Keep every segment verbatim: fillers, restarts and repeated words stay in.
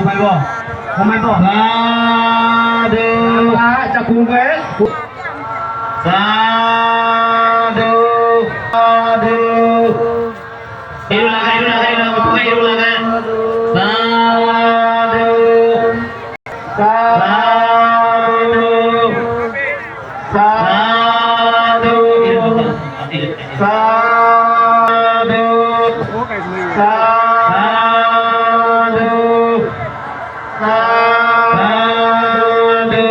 Komaibo. Komaibo. Sadhu. Acha, kumbe. Sadhu. Sadhu. Iru laga, iru laga, iru laga, iru laga. Sadhu. Sadhu. Sadhu. Sadhu. Sadhu. Sadhu. Sadhu. Sadhu.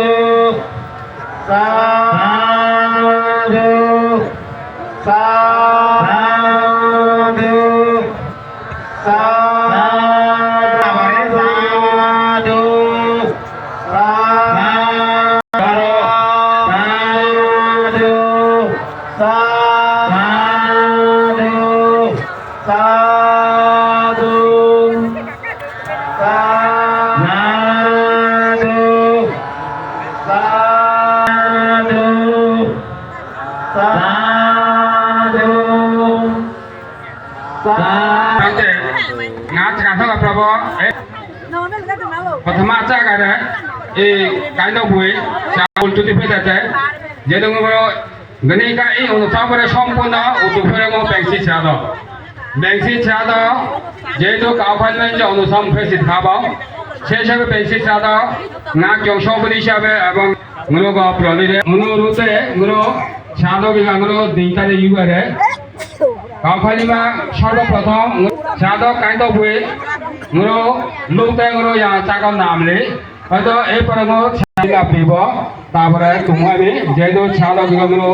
Sadhu. Sadhu. Sadhu. Sadhu. Sadhu. Sadhu. Sadhu. Sadhu. Sadhu. Nga chikasa la prabo, eh, Prabhu, acha gare, eh, kind of way, cha ultu di pedate, je dong bro, gani ka ei onusthan pore sompurno utu pore mo bengsi chado. Bengsi chado, jehetu Kaokhailima je onusthan pore sit khabo, sei hisabe bengsi chado, nga kyong sopuri hisabe ebong Nguro go prolire, nguro rute, nguro sado biga, nguro dingtare yugare. Kaokhailima sorbo prothom sado kaito bui, nguro lukte nguro ya chakon namle. Hoito ei pore nguro sadi lapibo, tapore tumhabi, jehetu sado biga nguro